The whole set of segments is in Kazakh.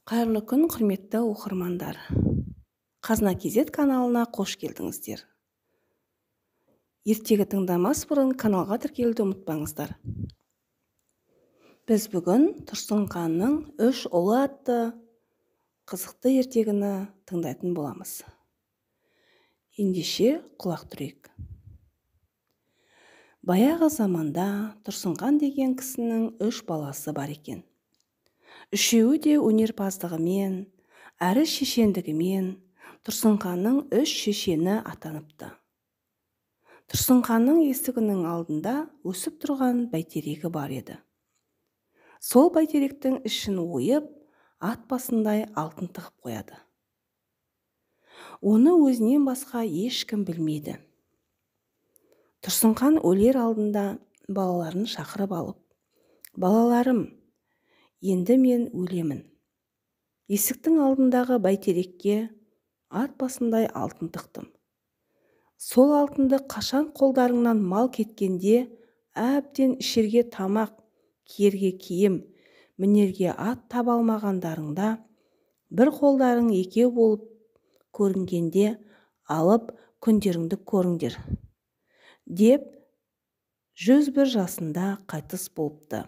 Қайырлы күн, құрметті оқырмандар. Қазына KZ каналына қош келдіңіздер. Ертегі тыңдамас бұрын каналға тіркелуді ұмытпаңыздар. Біз бүгін Тұрсынханның үш ұлы атты қызықты ертегіні тыңдайтын боламыз. Ендеше құлақ түрейік. Баяғы заманда Тұрсынхан деген кісінің үш баласы бар екен. Үшеуі де өнерпаздығымен, әрі шешендігімен Тұрсынханның үш шешені атаныпты. Тұрсынханның есігінің алдында өсіп тұрған бәйтерегі бар еді. Сол бәйтеректің ішін ойып, ат басындай алтын тығып қояды. Оны өзінен басқа ешкім білмейді. Тұрсынхан өлер алдында балаларын шақырып алып, «Балаларым, енді мен өлемін. Есіктің алдындағы бәйтерекке ат басындай алтын тықтым. Сол алтынды қашан қолдарыңнан мал кеткенде әбден ішерге тамақ, киерге киім, мінерге ат таба алмағандарыңда, бір қолдарың екеу болып көрінгенде алып күндеріңді көріңдер», деп 101 жасында қайтыс болыпты.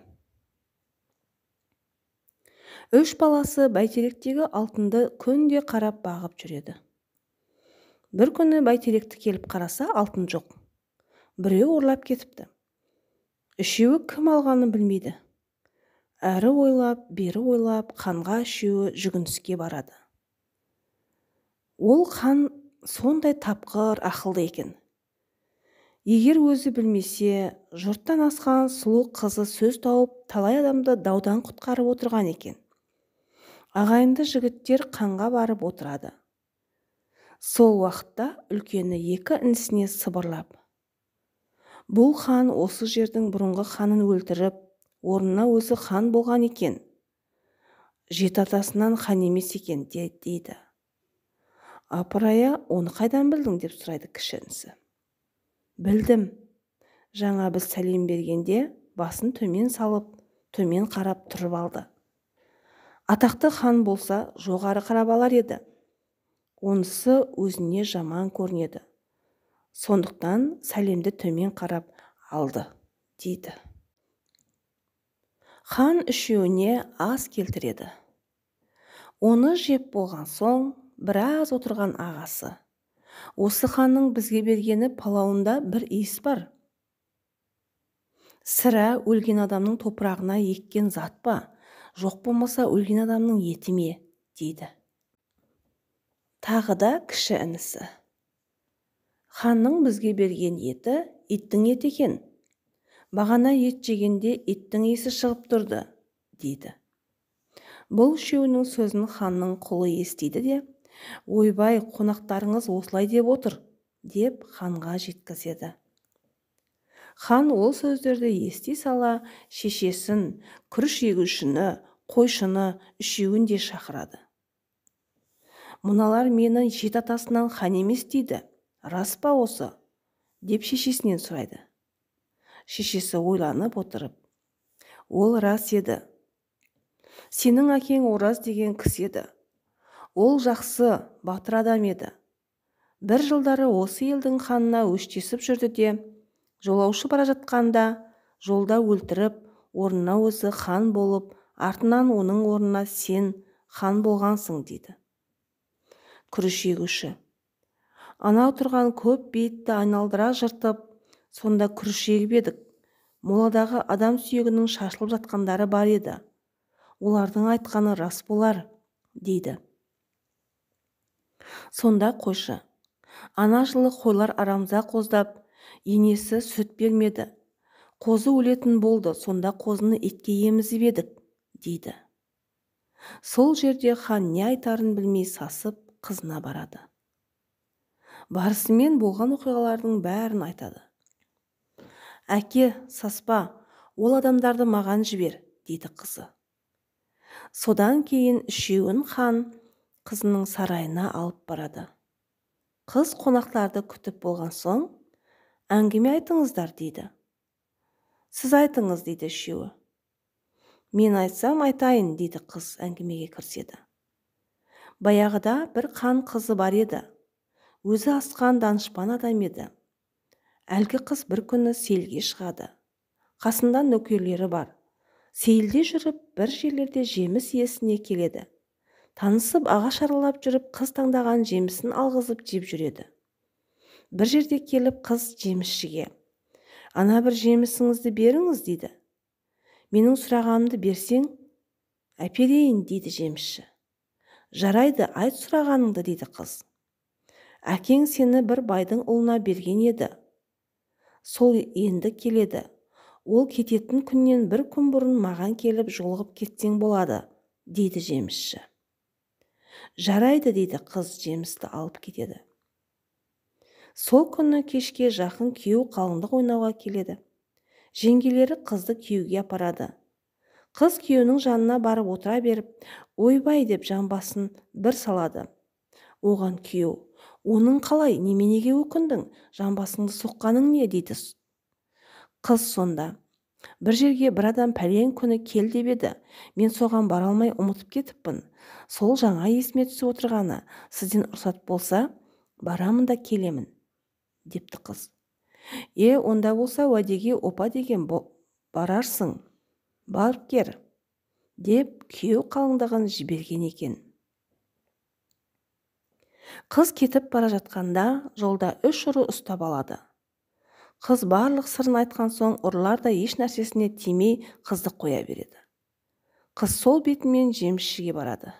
Үш баласы бәйтеректегі алтынды күнде қарап бағып жүреді. Бір күні бәйтеректі келіп қараса, алтын жоқ. Біреу ұрлап кетіпті. Үшеуі кім алғанын білмейді. Әрі ойлап, бері ойлап, ханға үшеуі жүгініске барады. Ол хан сондай тапқыр, ақылды екен. Егер өзі білмесе, жұрттан асқан сұлу қызы сөз тауып, талай адамды даудан құтқарып отырған екен. Ағайынды жігіттер ханға барып отырады. Сол уақытта үлкені екі інісіне сыбырлап, «Бұл хан осы жердің бұрынғы ханын өлтіріп, орнына өзі хан болған екен. Жеті атасынан хан емес екен», дейді. «Апырая, оны қайдан білдің?» деп сұрайды кіші інісі. «Білдім. Жаңа біз сәлем бергенде басын төмен салып, төмен қарап тұрып алды. Атақты хан болса, жоғары қарап алар еді. Онысы өзіне жаман көрінеді. Сондықтан сәлемді төмен қарап алды», дейді. Хан үшеуіне ас келтіреді. Оны жеп болған соң, біраз отырған ағасы, «Осы ханның бізге бергені палауында бір иіс бар. Сірә өлген адамның топырағына еккен зат па, жоқ болмаса өлген адамның еті ме?» дейді. Тағы да кіші інісі, «Ханның бізге берген еті иттің еті екен. Бағана ет жегенде иттің иісі шығып тұрды», дейді. Бұл үшеуінің сөзін ханның құлы естиді де, «Ойбай, қонақтарыңыз осылай деп отыр», деп ханға жеткізеді. Хан ол сөздерді ести сала шешесін, күріш егушіні, қойшыны үшеуін де шақырады. «Мыналар мені жеті атасынан хан емес дейді, рас па осы?» деп шешесінен сұрайды. Шешесі ойланып отырып, «Ол рас еді. Сенің әкең Ораз деген кісі еді. Ол жақсы, батыр адам еді. Бір жылдары осы елдің ханына өштесіп жүрді де, жолаушы бара жатқанда жолда өлтіріп, орнына өзі хан болып, артынан оның орнына сен хан болғансың», дейді. Күріш егуші, «Анау тұрған көп бейітті айналдыра жыртып, сонда күріш егіп едік. Моладағы адам сүйегінің шашылып жатқандары бар еді. Олардың айтқаны рас болар», дейді. Сонда қойшы, «Ана жылы қойлар арамза қоздап, енесі сүт бермеді. Қозы өлетін болды, сонда қозыны итке емізіп едік», дейді. Сол жерде хан не айтарын білмей сасып, қызына барады. Барысымен болған оқиғалардың бәрін айтады. «Әке, саспа, ол адамдарды маған жібер», дейді қызы. Содан кейін үшеуін хан қызының сарайына алып барады. Қыз қонақтарды күтіп болған соң, «Әңгіме айтыңыздар», дейді. «Сіз айтыңыз», дейді үшеуі. «Мен айтсам айтайын», дейді қыз әңгімеге кіріседі. Баяғыда бір хан қызы бар еді. Өзі асқан данышпан адам еді. Әлгі қыз бір күні сейілге шығады. Қасында нөкерлері бар. Сейілде жүріп, бір жерлерде жеміс иесіне келеді. Танысып, ағаш аралап жүріп, қыз таңдаған жемісін алғызып жеп жүреді. Бір жерде келіп қыз жемісшіге: "Ана бір жемісіңізді беріңіз", дейді. "Менің сұрағанымды берсең, әперейін", дейді жемісші. "Жарайды, айт сұрағаныңды", дейді қыз. "Әкең сені бір байдың ұлына берген еді. Сол енді келеді. Ол кететін күннен бір күн бұрын маған келіп жолығып кетсең болады", дейді жемісші. "Жарайды", дейді қыз, жемісті алып кетеді. Сол күні кешке жақын күйеу қалыңдық ойнауға келеді. Жеңгелері қызды күйеуге апарады. Қыз күйеуінің жанына барып отыра беріп, "Ойбай", деп жамбасын бір салады. Оған күйеу: "Оның қалай, неменеге өкіндің, жамбасыңды соққаның не?" дейді. Қыз сонда: "Бір жерге бір адам пәлен күні кел деп еді, мен соған бара алмай ұмытып кетіппін. Сол жаңа есіме түсіп отырғаны, сізден рұқсат болса, барамын да келемін", депті қыз. "Е, онда болса уәдеге опа деген барарсың, барып кер", деп күйеу қалыңдығын жіберген екен. Қыз кетіп бара жатқанда жолда үш ұры ұстап алады. Қыз барлық сырын айтқан соң, ұрылар да еш нәрсесіне тимей қызды қоя береді. Қыз сол бетімен жемісшіге барады.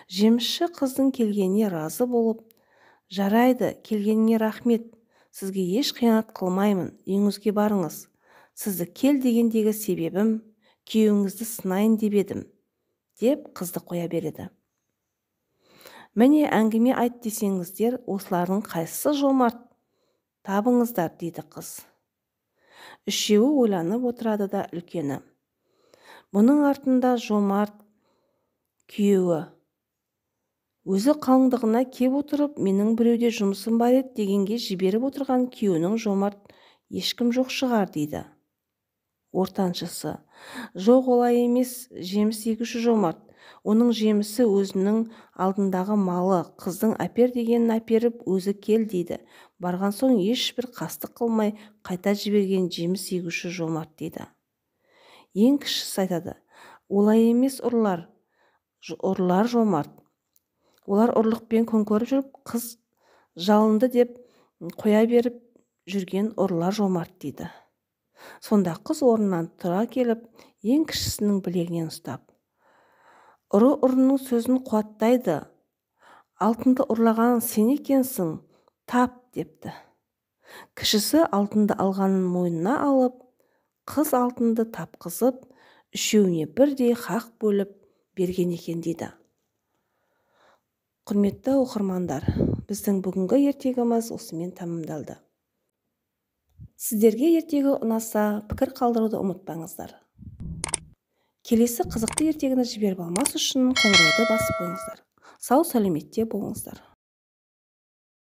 Жемісші қыздың келгеніне разы болып: "Жарайды, келгеніңе рахмет, сізге еш қиянат қылмаймын, үйіңізге барыңыз. Сізді кел дегендегі себебім, күйеуіңізді сынайын деп едім", деп қызды қоя береді. Міне, әңгіме айт десеңіздер, осылардың қайсысы жомарт, табыңыздар, дейді қыз. Үшеуі ойланып отырады да, үлкені: "Бұның артында жомарт күйеуі. Өзі қалыңдығына кеп отырып, менің біреуде жұмысым бар еді дегенге жіберіп отырған күйеуінің жомарт ешкім жоқ шығар", дейді. Ортаншысы: "Жоқ, олай емес, жеміс егуші жомарт. Оның жемісі өзінің алдындағы малы, қыздың әпер дегенін әперіп, өзі кел дейді. Барған соң ешбір қастық қылмай қайта жіберген жеміс егуші жомарт", дейді. Ең кішісі айтады: "Олай емес, ұрылар, ұрылар жомарт. Олар ұрлықпен күн көріп жүріп, қыз жалынды деп қоя беріп жүрген ұрылар жомарт", дейді. Сонда қыз орнынан тұра келіп, ең кішісінің білегінен ұстап: "Ұры ұрының сөзін қуаттайды, алтынды ұрлаған сен екенсің, тап", депті. Кішісі алтынды алғанын мойнына алып, қыз алтынды тапқызып, үшеуіне бірдей хақ бөліп берген екен, дейді. Құрметті оқырмандар, біздің бүгінгі ертегіміз осымен тәмамдалды. Сіздерге ертегі ұнаса, пікір қалдыруды ұмытпаңыздар. Келесі қызықты ертегіні жіберіп алмас үшін қоңырауды басып қойыңыздар. Сау сәлеметте болыңыздар.